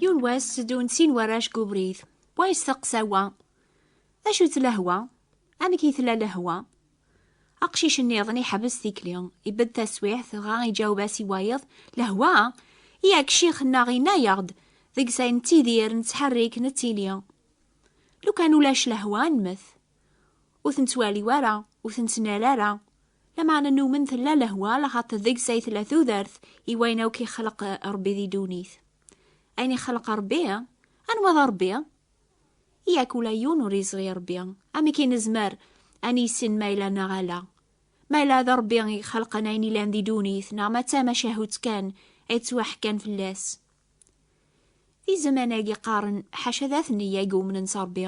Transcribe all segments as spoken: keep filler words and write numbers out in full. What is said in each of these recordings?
Yiwen wass, tteddun sin warrac deg ubrid. Wa yesteqsa wa: "D acu-tt lehwa? Amek i tella lehwa?" Aqcic nniḍen iḥbes tikli, ibedd taswiɛt, dɣa iǧaweb-as i wayeḍ: "Lehwa? Yak ccix-nneɣ yenna-yaɣ-d, deg-s ay nettidir, nettḥerrik, nettili. Lukan ulac lehwa, nmet. Ur ten-twali wara, ur ten-tnal ara. Lameɛna numen tella lehwa, laxaṭer deg-s ay tella tudert i wayen akk ixleq Ṛebbi di ddunit." Ayen ixleq Ṛebbi, anwa d Ṛebbi? Yak ula yiwen ur yeẓri Ṛebbi. Amek i nezmer ad niyissin ma yella neɣ ala? Ma yella d Ṛebbi i ixelqen ayen illan di ddunit, neɣ ma d tamacahut kan ay ttwaḥkan fell-as? Di zzman-agi qqaren, ḥaca dat nniya i yumnen s Ṛebbi.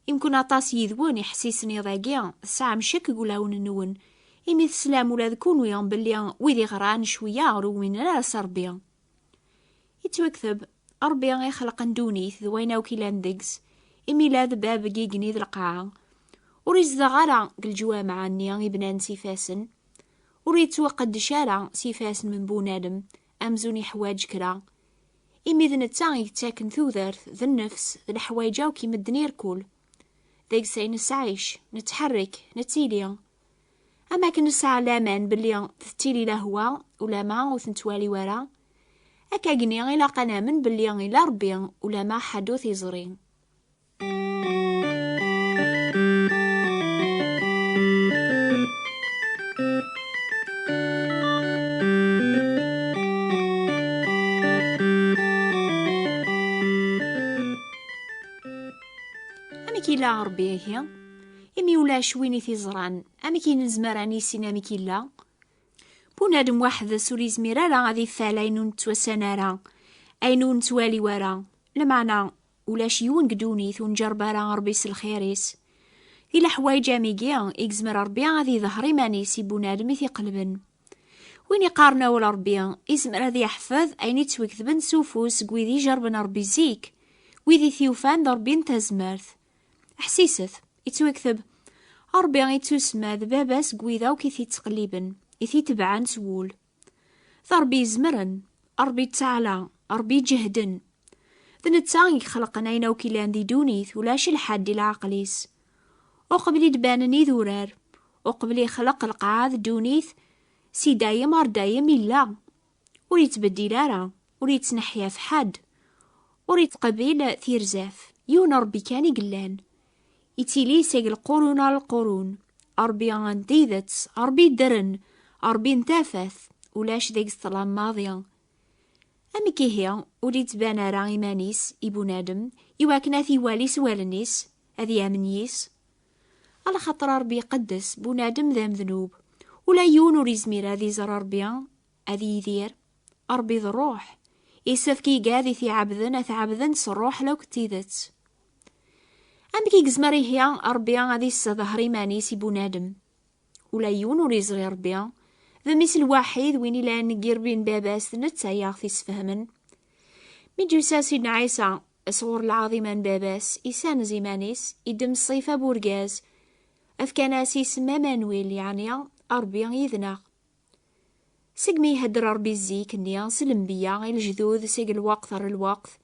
Imkun aṭas yid-wen iḥessisen iḍ-agi tesɛam ccek deg wulawen-nwen, imi teslam ula d kunwi belli wid iɣran cwiya ur uminen ara s Ṛebbi. Yettwakteb, Ṛebbi ixelqen ddunit d wayen akk ilan deg-s, imi yella d bab n yigenni d lqaɛa. Ur izdeɣ ara deg leǧwameɛ-nni i bnan s ifassen. Ur yettwaqeddec ara s ifassen n bunadem, amzun iḥwaǧ kra. Imi d netta i yettaken tudert d nnefs d leḥwayeǧ akk i medden irkul. Deg-s ay nettɛic, nettḥerrik, nettili. Am akken nesɛa laman belli tettili lehwa, ulama ur ten-twali wara, akka-gni ilaq ad namen belli illa Ṛebbi, ulama ḥedd ur t-iẓri. Amek yella Ṛebbi ihi? Imi ulac win i t-iẓran, amek i nezmer ad nissin amek yella? Bunadem weḥd-s ur yezmir ara ad ifal ayen ur nettwasan ara, ayen ur nettwali wara. Lameɛna, ulac yiwen deg ddunit ur nǧerreb ara Ṛebbi s lxir-is. Di leḥwayeǧ am igi i yezmer Ṛebbi ad iḍher iman-is i bunadem i t-iqelben. Win iqqaren awal Ṛebbi, izmer ad yeḥfeḍ ayen i ttwaketben s ufus seg wid ijerrben Ṛebbi zik, wid i t-yufan d Ṛebbi n tazmert. Ḥsiset, ittwakteb: "Ṛebbi ittusemma d baba seg wid akk i t-ittqelliben, i t-itebɛen s wul." D Ṛebbi izemren, Ṛebbi ttaɛla, Ṛebbi iǧehden. D netta i ixelqen ayen akk ilan di ddunit, ulac lḥedd i leɛqel-is. Uqbel i d-banen idurar, uqbel ixleq lqaɛa d ddunit, si dayem ar dayem illa. Ur yettbeddil ara, ur yettneḥyaf ḥedd, ur yettqebil tirzaf. Yiwen Ṛebbi kan i yellan. Ittili seg lqurun ar lqurun. Ṛebbi n tidet, Ṛebbi ddren, Ṛebbi n tafat, ulac deg-s ṭṭlam maḍi. Amek ihi ur yettban ara iman-is i bunadem, i wakken ad t-iwali s wallen-is, ad yamen yis? Alaxaṭer Ṛebbi iqeddes, bunadem d amednub. Ula yiwen ur yezmir ad iẓer Ṛebbi, ad yidir. Ṛebbi d ṛṛuḥ. Yessefk i igad i t-iɛebden ad t-ɛebden s ṛṛuḥ lakk d tidet. Amek i yezmer ihi Ṛebbi ad isseḍher iman-is i bunadem? Ula yiwen ur yeẓri Ṛebbi. D mmi-s lwaḥid, win ilan deg irebbi n baba-s, d netta i aɣ-t-isfehmen. Mi d-yusa Sidna Ɛisa sɣur lɛaḍima n baba-s, isanez iman-is, iddem ṣṣifa n urgaz, fkan-as isem Amanwil, yeɛni Ṛebbi yid-neɣ. Segmi ihedder Ṛebbi zik-nni s lenbiya i lejdud seg lweqt ar lweqt,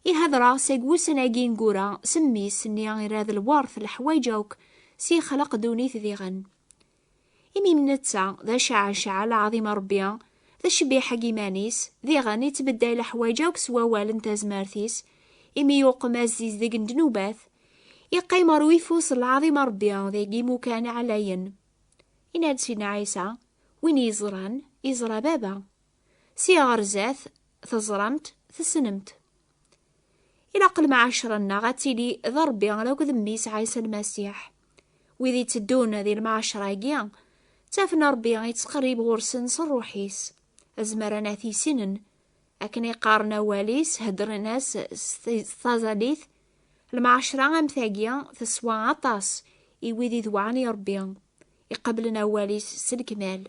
ihedder-aɣ seg wussan-agi ineggura s mmi-s-nni ira d lweṛt leḥwayeǧ akk s ixleq ddunit diɣen. Imi netta d aceɛceɛ lɛaḍima Ṛebbi, d ccbiḥa n yiman-is, diɣen ittbedday leḥwayeǧ akk s wawal n tazmert-is, imi yuqem azizdeg n ddnubat, iqqim ɣer uyeffus n lɛaḍima Ṛebbi deg imukan ɛlayen. Yenna-d Sidna Ɛisa: "Win yeẓran, yeẓra Baba. Si ɣer zdat, teẓram-t, tessnem-t." Ilaq lemɛacra-nneɣ ad tili d Ṛebbi akked Mmi-s Ɛisa Lmasiḥ. Wid itteddun di lemɛacra-agi, ttafen Ṛebbi ittqerrib ɣur-sen s Ṛṛuḥ-is. Zemren ad t-issinen. Akken i qqaren awal-is, heddren-as s t-, s taẓallit. Lemɛacra am tagi teswa aṭas i wid idewɛen i Ṛebbi, iqeblen awal-is s lekmal.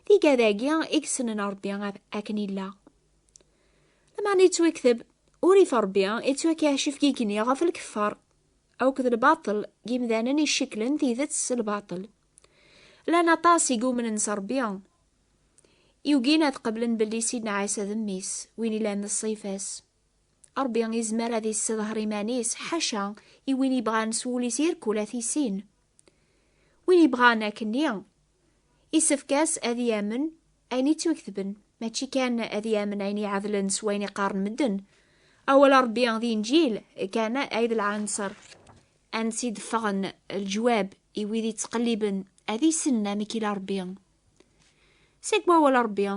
D igad-agi i yessnen Ṛebbi a-, akken illa. Lameɛna yettwakteb, urrif Ṛebbi yettwakacef deg igenni ɣef lkeffar akked lbaṭel n yimdanen icekklen tidet s lbaṭel. Llan aṭas i yumnen s Ṛebbi, yugin ad qeblen belli Sidna Ɛisa d mmi-s, win ilan d ṣṣifa-s. Ṛebbi izmer ad isseḍher iman-is, ḥaca i win ibɣan s wul-is irkul ad t-issin. Win ibɣan akkenni, isefk-as ad yamen ayen ittwaketben, mačči kan ad yamen ayen iɛedlen s wayen iqqaren medden. Awal Ṛebbi d Inǧil kan ay d lɛanṣer ansi d-ffɣen leǧwab i wid ittqelliben ad issnen amek ila Ṛebbi. Seg wawal Ṛebbi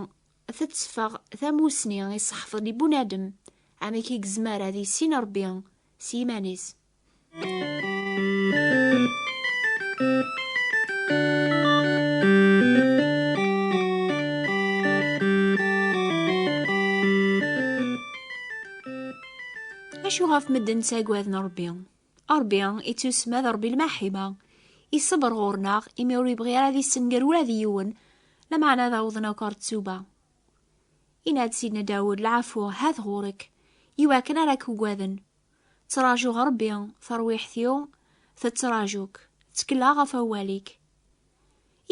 tetteffeɣ tamusni iseḥfḍen i bunadem, amek i yezmer ad issin Ṛebbi s yiman-is. Acu ɣef medden ttagaden Ṛebbi? Ṛebbi ittusemma d Ṛebbi lmaḥiba. Iṣebber ɣur-neɣ imi ur yebɣi ara ad issenger ula d yiwen, lameɛna ad awḍen akk ɣer ttuba. Yenna-d Sidna Dawed: "Lɛafu, hat ɣur-k, iwakken ara k-ugaden. Ttrajuɣ Ṛebbi, tarwiḥt-iw tettraǧu-k, ttekleɣ ɣef wawal-ik."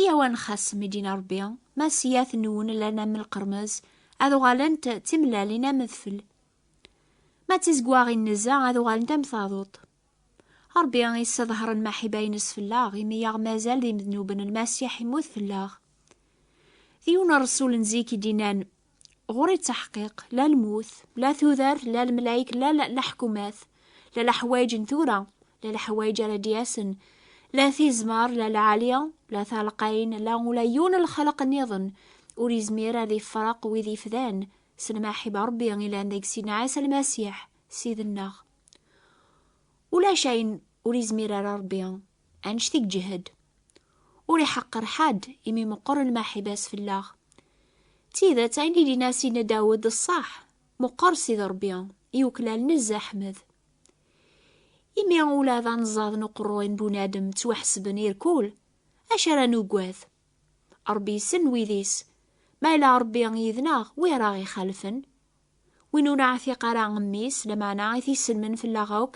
Iyaw ad nxassem i d-yenna Ṛebbi, ma ssiyat-nwen llan am lqermez, ad uɣalent d timellalin am udfel. Ma d tizeggaɣin n nnza, ad uɣalent am taḍuṭ. Ṛebbi isseḍher lmaḥiba-ines fell-aɣ, imi i aɣ-mazal d imednuben, Lmasiḥ immut fell-aɣ. D yiwen n ṛṛsul n zik i d-innan: "Ɣur-i ttaḥqiq, la lmut, la tudert, la lemlayek, la la- leḥkumat, la leḥwayeǧ n tura, la leḥwayeǧ ara d-yasen, la tizmar, la lɛali, la talqayn, la ula yiwen n lxelq nniḍen ur izmir ad ifreq wid ifdan s lmaḥiba Ṛebbi ilan deg Sidna Ɛisa Lmasiḥ, Ssid-nneɣ." Ulac ayen ur izmir ara Ṛebbi, annect i iǧhed. Ur iḥeqqer ḥedd, imi meqqer lmaḥiba-s fell-aɣ. D tidet, ayen i d-yenna Sidna Dawed d ṣṣeḥ, meqqer Sidi Ṛebbi, i uklal nezzeh Ḥmed. Imi ula d anẓad n uqerruy n bunadem ttwaḥesben irkul, acu ara nugad? Ṛebbi yessen wid-is. Ma yella Ṛebbi yid-neɣ, wi ara ɣ-ixalfen? Win ur neɛtiq ara mmi-s, lameɛna i t-isellmen fell-aɣ akk,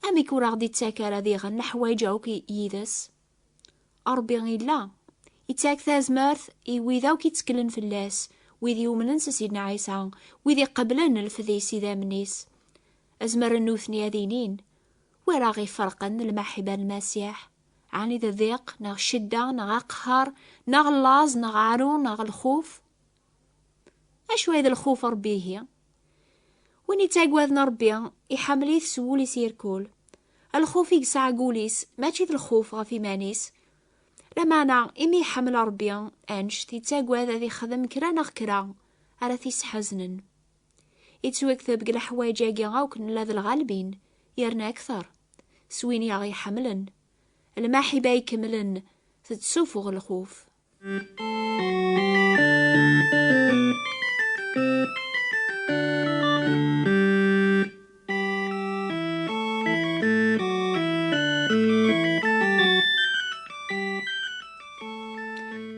amek ur aɣ-d-ittak ara diɣen leḥwayeǧ akk yid-s? Ṛebbi illa, ittak tazmert i wid akk itteklen fell-as, wid yumnen s Sidna Ɛisa, wid iqeblen lfed-is idammen-is. Zemren nutni ad inin: "Wi ara ɣ-iferqen lmaḥiba n Lmasiḥ? Ɛni d ḍiq, neɣ ccedda, neɣ aqehher, neɣ llaẓ, neɣ ɛaru, neɣ lxuf?" Acu ay d lxuf Ṛebbi ihi? Win ittaggaden Ṛebbi, iḥemmel-it s wul-is irkul. Lxuf i yesɛa deg wul-is, mačči d lxuf ɣef iman-is. Lameɛna, imi iḥemmel Ṛebbi, annect ittaggad ad ixdem kra neɣ kra ara t-isḥeznen. Ittwakteb deg leḥwayeǧ-agi akk nella d lɣalbin, yerna akteṛ, s win i aɣ-iḥemmlen. Lmaḥiba ikemlen tettsufuɣ lxuf.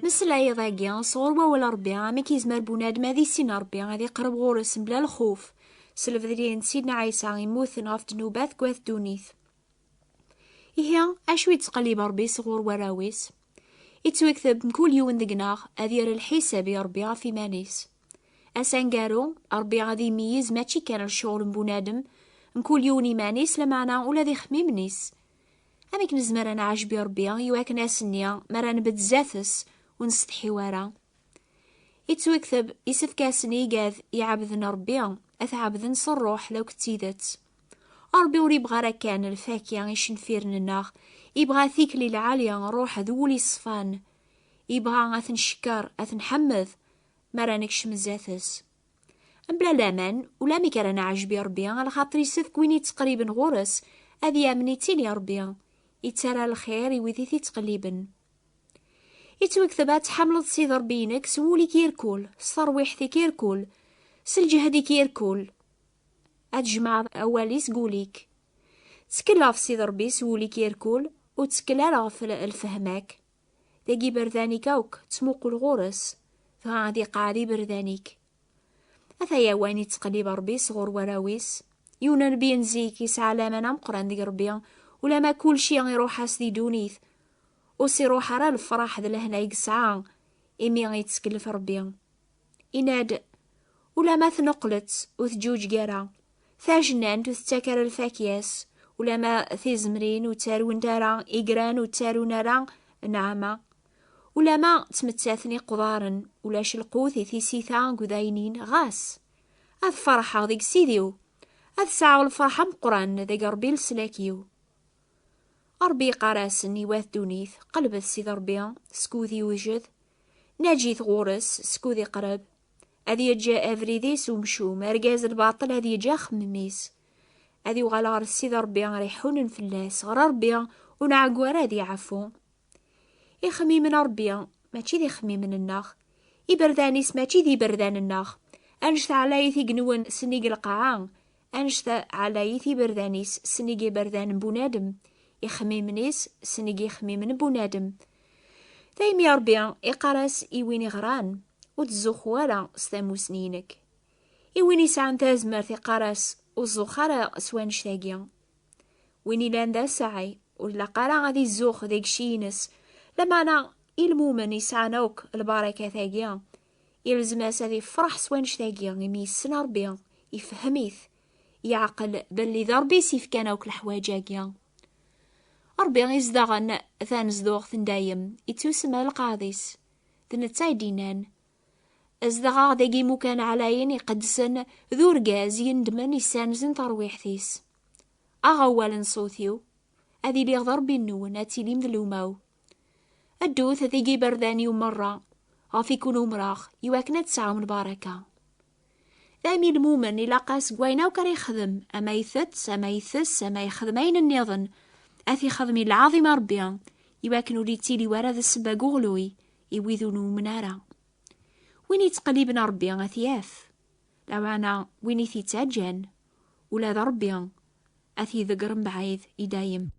Nesla iḍ-agi sɣur wawal Ṛebbi, amek yezmer bunadem ad issin Ṛebbi, ad iqreb ɣur-s mebla lxuf, s lebdel n Sidna Ɛisa immuten ɣef ddnubat n wat ddunit. Ihi, acu yettqellib Ṛebbi sɣur warraw-is? Ittwakteb mkul yiwen deg-neɣ ad yerr lḥisab i Ṛebbi ɣef iman-is. Ass aneggaru, Ṛebbi ad imeyyez mačči kan lecɣel n bunadem, mkul yiwen iman-is, lameɛna ula d ixemmimen-is. Amek nezmer ad neɛjeb i Ṛebbi iwakken ass-nni mi ara nbedd zdat-s ur nsetḥi ara? Ittwakteb, isefk-asen i igad iɛebden Ṛebbi, ad t-ɛebden s ṛṛuḥ d akked tidet. Ṛebbi ur ibɣa ara kan lfakya icenfiren-nneɣ, ibɣa tikli lɛali, ṛṛuḥ d wul iṣfan. Ibɣa ad t-ncekker, ad t-nḥemmed, mi ara nekcem zdat-s. Mebla laman, ulamek ara neɛjeb i Ṛebbi, lxaṭer isefk win itteqriben ɣur-s ad yamen ittili Ṛebbi, ittarra lxir i wid i t-ittqelliben. Ittwakteb ad tḥemmleḍ Sidi Ṛebbi-inek s wul-ik irkul, s terwiḥt-ik irkul, s lǧehd-ik irkul. Ad tjemɛeḍ awal-is deg wul-ik. Ttkel ɣef Sidi Ṛebbi s wul-ik irkul, ur ttkel ara ɣef l-, lfehma-k. Dagi iberdan-ik akk, ttmuqul ɣur-s, dɣa ad iqeɛɛed iberdan-ik. Ataya wayen ittqellib Ṛebbi sɣur warraw-is. Yiwen n nnbi n zik yesɛa laman ameqqran deg Ṛebbi, ulamma kulci iruḥ-as di ddunit, ur s-iruḥ ara lefṛaḥ d lehna i yesɛa imi ittkel ɣef Ṛebbi. Yenna-d: "Ulamma tneqqlet ur teǧǧuǧeg ara, Tajennant ur tettak ara lfakya-s, ulama tizemrin ur ttarunt ara, igran ur ttarun ara nneɛma, ulama ttmettaten iqḍaren, ulac lqut i tisita deg udaynin, ɣas ad ferḥeɣ deg Sidi-w, ad sɛuɣ lferḥ ameqqran deg Ṛebbi leslak-iw. Ṛebbi iqqar-asen i wat ddunit: "Qelbet Sidi Ṛebbi skud yewjed, naǧit ɣur-s skud iqreb." Ad yeǧǧ abrid-is umcum, argaz lbaṭel ad yeǧǧ axemmem-is. Ad yuɣal ɣer Sidi Ṛebbi ara iḥunen fell-as, ɣer Ṛebbi ur nɛeggu ara ad iɛeffu. Ixemmimen n Ṛebbi mačči d ixemmimen-nneɣ. Iberdan-is mačči d iberdan-nneɣ. Annect ɛlayit igenwen sennig lqaɛa, annect ɛlayit iberdan-is sennig iberdan n bunadem, ixemmimen-is sennig ixemmimen n bunadem. Daymi Ṛebbi iqqar-as i win iɣran: "Ur ttzuxxu ara s tamusni-inek." I win isɛan tazmert iqqar-as: "Ur tzux ara s wannect-agi." Win ilan d asaɛi, ur ilaq ara ad izzux deg cci-ines, lameɛna i lmumen isɛan akk lbarakat-agi, ilzem-as ad ifreḥ s wannect-agi, imi yessen Ṛebbi, ifhem-it, yeɛqel belli d Ṛebbi i s-ifkan akk leḥwayeǧ-agi. Ṛebbi izedɣen tanezduɣt n dayem, ittusemma lqaɛed-is. D netta i d-innan: "Zedɣeɣ deg imukan ɛlayen iqedsen, d urgaz yendmen isanzen tarwiḥt-is. Aɣ awal n ṣṣut-iw, ad iliɣ d Ṛebbi-nwen, ad tilim d luma-w. Ddut deg iberdan-iw merra, ɣef i kun umreɣ, iwakken ad tesɛum lbaraka." Daymi lmumen ilaq-as deg wayen akk ara yexdem, ama itett, ama itess, ama yexdem ayen nniḍen, ad t-ixdem i lɛaḍima Ṛebbi, iwakken ur ittili wara d ssebba n uɣluy i wid ur numen ara. Win yettqelliben Ṛebbi ad t-yaf, lameɛna win i t-ittaǧǧan, ula d Ṛebbi ad t-iḍegger mebɛid i dayem.